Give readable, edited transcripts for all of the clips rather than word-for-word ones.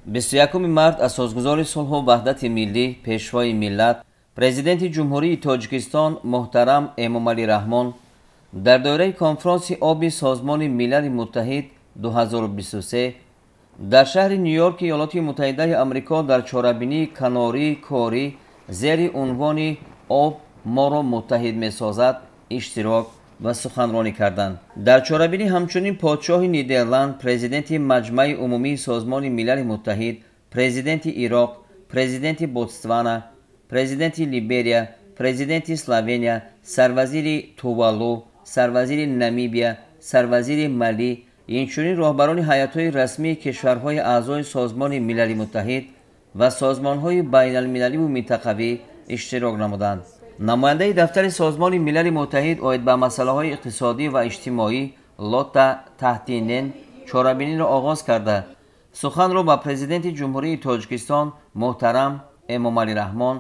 21 март асосгузори сулҳу ваҳдати миллӣ, пешвои миллат, президенти Ҷумҳурии Тоҷикистон муҳтарам Эмомалӣ Раҳмон дар доираи конфронси оби Созмони Милали Муттаҳид 2023 дар шаҳри Нью-Йорки Иёлоти Муттаҳидаи Амрико дар чорабинии канории корӣ зери унвони «Об моро муттаҳид месозад» иштирок ва суханронӣ карданд. Дар чорабинӣ ҳамчунин подшоҳи Нидерланд, президенти Маҷмаи Умумии Созмони Милали Муттаҳид, президенти Ироқ, президенти Ботсвана, президенти Либерия, президенти Словения, сарвазири Тувалу, сарвазири Намибия, сарвазири Мали, инчунин роҳбарони ҳайатҳои расмии кишварҳои аъзои Созмони Милали Муттаҳид ва созмонҳои байналмилаливу минтақавӣ иштирок намуданд. Намояндаи дафтари Созмони Милали Муттаҳид оид ба масъалаҳои иқтисодӣ ва иҷтимоӣ Лотта Таҳтинен чорабиниро оғоз карда, суханро ба президенти Ҷумҳурии Тоҷикистон муҳтарам Эмомалӣ Раҳмон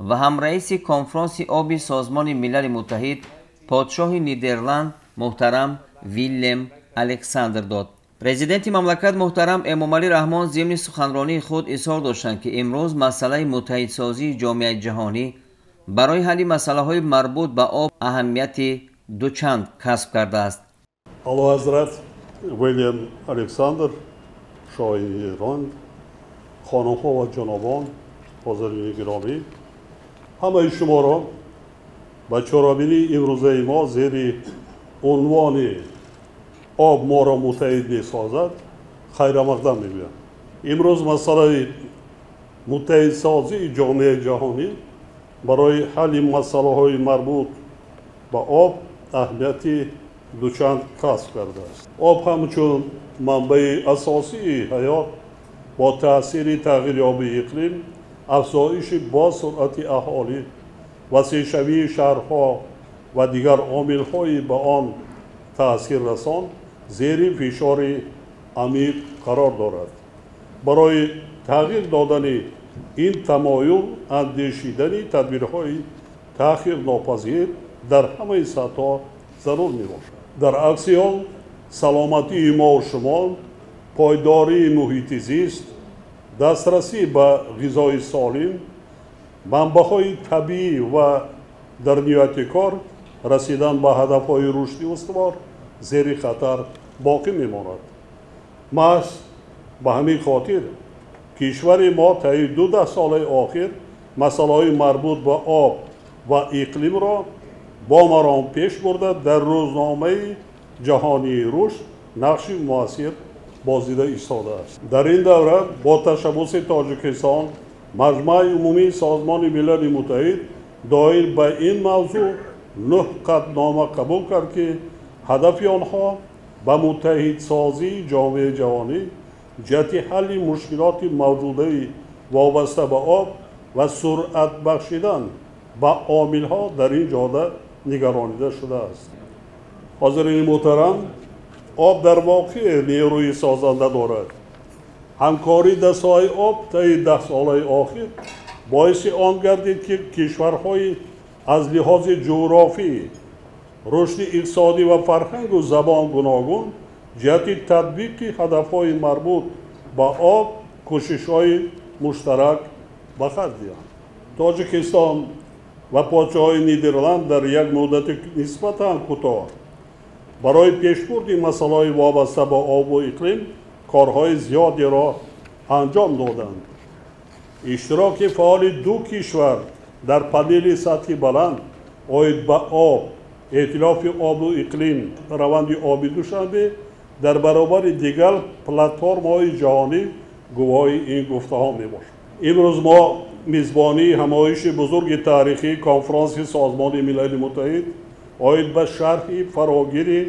ва ҳамраиси конфронси оби Созмони Милали Муттаҳид подшоҳи Нидерланд муҳтарам Виллем Александр дод. Президенти мамлакат муҳтарам Эмомалӣ Раҳмон зимни суханронии худ изҳор доштанд, ки имрӯз масъалаи муттаҳидсозии ҷомеаи ҷаҳонӣ барои ҳалли масъалаҳои марбут ба об аҳамияти дучанд касб кардааст. Аълоҳазрат Вилям Александр, шоҳи Нидерланд, хонумҳо ва ҷанобон, ҳозирини гиромӣ, ҳамаи шуморо ба чорабинии имрӯзаи мо зери унвони «Об моро муттаҳид месозад» хайрамақдам мегӯям. Имрӯз масъалаи муттаҳидсозии ҷомеаи ҷаҳонӣ барои ҳалли масъалаҳои марбут ба об аҳамияти дучанд касб кардааст. Об ҳамчун манбаи асосии ҳаёт бо таъсири тағйирёбии иқлим, афзоиши босуръати аҳолӣ, васеъшавии шаҳрҳо ва дигар омилҳои ба он таъсиррасон зери фишори амиқ қарор дорад. Барои тағйир додани ин тамоюл андешидани тадбирҳои таъхирнопазир дар ҳамаи сатҳҳо зарур мебошад. Дар акси он саломатии мо шумо, пойдории муҳити зист, дастрасӣ ба ғизои солим, манбаъҳои табиӣ ва дар ниҳояти кор расидан ба ҳадафҳои рушди устувор зери хатар боқӣ мемонад. Маҳз ба ҳамин хотир кишвари мо таи ду даҳсолаи охир масъалаҳои марбут ба об ва иқлимро бо маром пеш бурда, дар рӯзномаи ҷаҳонии рушд нақши муассир бозида истодааст. Дар ин давра бо ташаббуси Тоҷикистон Маҷмаи Умумии Созмони Милали Муттаҳид доир ба ин мавзӯъ 9 қатънома қабул кард, ки ҳадафи онҳо ба муттаҳидсозии ҷомеаи ҷаҳонӣ ҷиҳати ҳалли мушкилоти мавҷудаи вобаста ба об ва суръат бахшидан ба омилҳо дар ин ҷода нигаронида шудааст. Ҳозирини муҳтарам, об дар воқеъ нерӯи созанда дорад. Ҳамкорӣ дар соҳаи об таи даҳсолаи охир боиси он гардид, ки кишварҳои аз лиҳози ҷуғрофӣ, рушди иқтисодӣ ва фарҳангу забон гуногун ҷиҳати татбиқи ҳадафҳои марбут ба об кӯшишҳои муштарак ба харҷ диҳанд. Тоҷикистон ва подшоҳи Нидерланд дар як муддати нисбатан кӯтоҳ барои пешбурди масъалаҳои вобаста ба обу иқлим корҳои зиёдеро анҷом доданд. Иштироки фаъоли ду кишвар дар панели сатҳи баланд оид ба об, эътилофи обу иқлим, раванди оби Душанбе дар баробари дигар платформаҳои ҷаҳонӣ гувоҳи ин гуфтаҳо мебошад. Имрӯз мо мизбонии ҳамоиши бузурги таърихии конфронси Созмони Милали Муттаҳид оид ба шарҳи фарогири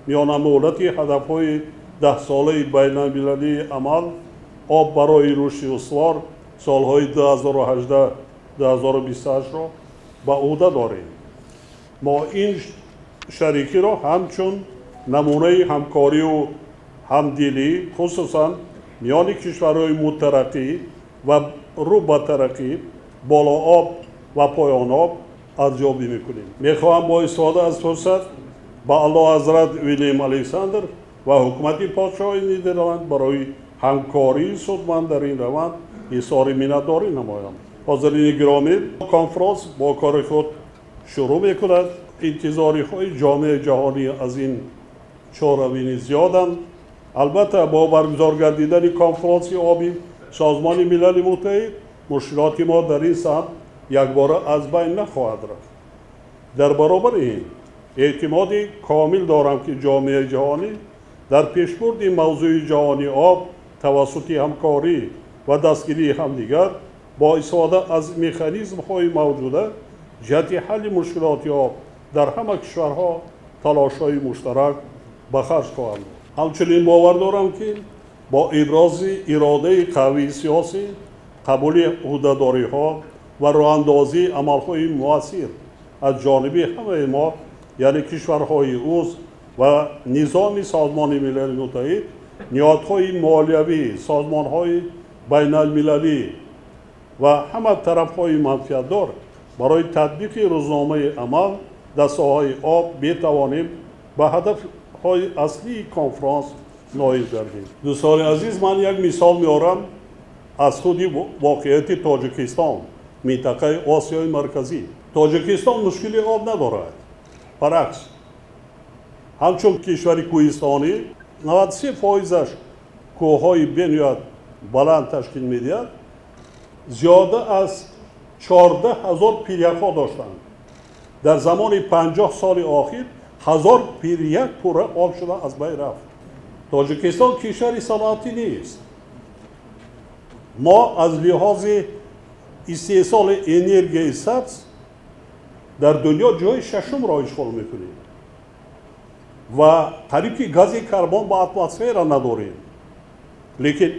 миёнамуҳлати ҳадафҳои даҳсолаи байналмилалии амал «Об барои рушди устувор» солҳои 2018-2028-ро ба ӯҳда дорем. Мо ин шарикиро ҳамчун намунаи ҳамкорию ҳамдилӣ, хусусан миёни кишварҳои мутараққӣ ва рӯ ба тараққӣ, болооб ва поёноб арзёбӣ мекунем. Мехоҳам бо истифода аз фурсат ба Аълоҳазрат Вилям Александр ва ҳукумати подшоҳи Нидерланд барои ҳамкории судманд дар ин раванд изҳори миннатдорӣ намоям. Ҳозирини гиромӣ, конфронс бо кори худ шурӯъ мекунад. Интизориҳои ҷомеаи ҷаҳонӣ аз ин чорабинӣ зиёданд. Албатта, бо баргузор гардидани конфронси оби Созмони Милали Муттаҳид мушкилоти мо дар ин самт якбора аз байн нахоҳад рафт. Дар баробари ин эътимоди комил дорам, ки ҷомеаи ҷаҳонӣ дар пешбурди мавзӯи ҷаҳонии об тавассути ҳамкорӣ ва дастгирии ҳамдигар бо истифода аз механизмҳои мавҷуда ҷиҳати ҳалли мушкилоти об дар ҳама кишварҳо талошҳои муштарак ба харҷ хоҳанд дод. Ҳамчунин бовар дорам, ки бо ибрози иродаи қавии сиёсӣ, қабули ӯҳдадориҳо ва роҳандозии амалҳои муассир аз ҷониби ҳамаи мо, яъне кишварҳои узв ва низоми Созмони Милали Муттаҳид, ниҳодҳои молиявӣ, созмонҳои байналмилалӣ ва ҳама тарафҳои манфиатдор барои татбиқи рӯзномаи амал дар соҳаи об метавонем ба ҳадафҳои аслии конфронс ноил гардем. Дӯстони азиз, ман як мисол меорам аз худи воқеияти Тоҷикистон, минтақаи Осиёи Марказӣ. Тоҷикистон мушкили об надорад. Баръакс, ҳамчун кишвари кӯҳистонӣ 93%-аш кӯҳҳои бениҳоят баланд ташкил медиҳад, зиёда аз 14 000 пиряхҳо доштанд. Дар замони 50 соли охир 1000 пирях пурра об шуда аз байн рафт. Тоҷикистон кишвари саноатӣ нест. Мо аз лиҳози истеҳсоли энергияи сабз дар дунё ҷои шашумро ишғол мекунем ва қариб ки гази карбон ба атмосфера надорем. Лекин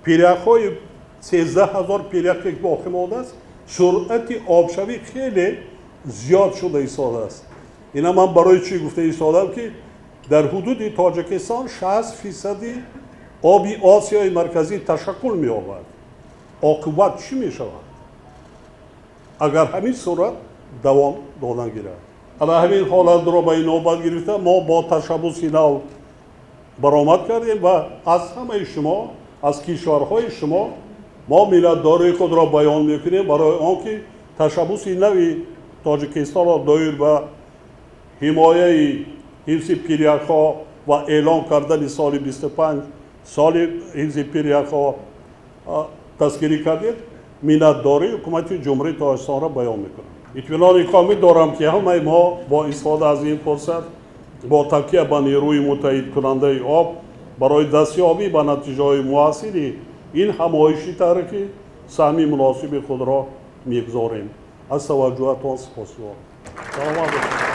пиряхҳои 13 000 пиряхе ки боқӣ мондааст, суръати обшавӣ хеле зиёд шуда истодааст. Ина ман барои чӣ гуфта истодам, ки дар ҳудуди Тоҷикистон 60% оби Осиёи Марказӣ ташаккул меёбад. Оқибат чӣ мешавад, агар ҳамин суръат давом додан гирад? Ана ҳамин ҳолатро ба инобат гирифта, мо бо ташаббуси нав баромад кардем ва аз ҳамаи шумо, аз кишварҳои шумо мо миннатдории худро баён мекунем барои он ки ташаббуси нави Тоҷикистонро доир ба ҳимояи ҳифзи пиряхҳо ва эълон кардани соли 25 соли ҳифзи пиряхҳо дастгирӣ кардед. Миннатдории ҳукумати Ҷумҳурии Тоҷикистонро баён мекунам. Итминони комил дорам, ки ҳамаи мо бо истифода аз ин фурсат, бо такя ба нерӯи муттаҳидкунандаи об барои дастёбӣ ба натиҷаҳои муассири ин ҳамоиши таърихӣ саҳми муносиби худро мегузорем. Аз таваҷҷӯҳатон сипосгузорам. Саломат бошед.